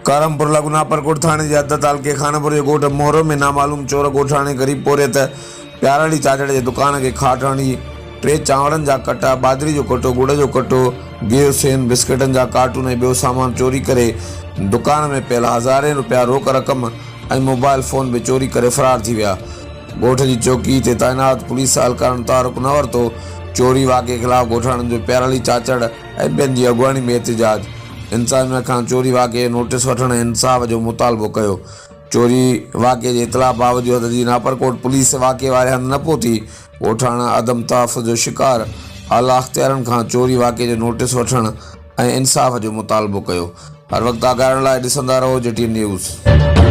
ڪرمپور لڳ ناپرڪوٽ ٿاڻي جي حد تعلقي خانپور جي ڳوٺ مورو ۾ نامعلوم چور ڳوٺاڻي غريب پورهيت پياراڙي چاچڙ جي دڪان کي کاٽ هڻي ٽي چانورن جا ڪٽا، ٻاجهري جو ڪٽو، ڳڙ جو ڪٽو، گيهه، سين، بسڪيٽن جا ڪارٽون ۽ ٻيو سامان چوري ڪري دڪان ۾ پيل هزارين رپيا روڪ رقم ۽ موبائل فون به چوري ڪري فرار ٿي ويا. ڳوٺ جي چوڪي تي تعينات پوليس اهلڪارن تحرڪ نه ورتو، چوري واقعي خلاف ڳوٺاڻن جو پياراڙي چاچڙ ۽ ٻين جي اڳواڻي ۾ احتجاج، انتظاميا کان چوري واقعي جو نوٽيس وٺڻ ۽ انصاف جو مطالبو ڪيو. چوري واقعي جي اطلاع باوجود حد جي ناپرڪوٽ پوليس واقعي واري هنڌ نه پهتي، ڳوٺاڻا عدم تحفظ جو شڪار، اعليٰ اختيارين کان چوري واقعي جو نوٽيس وٺڻ ۽ انصاف جو مطالبو ڪيو. هر وقت آگاهه رهڻ لاء ڏسندا رهو جي ٽي اين نيوز.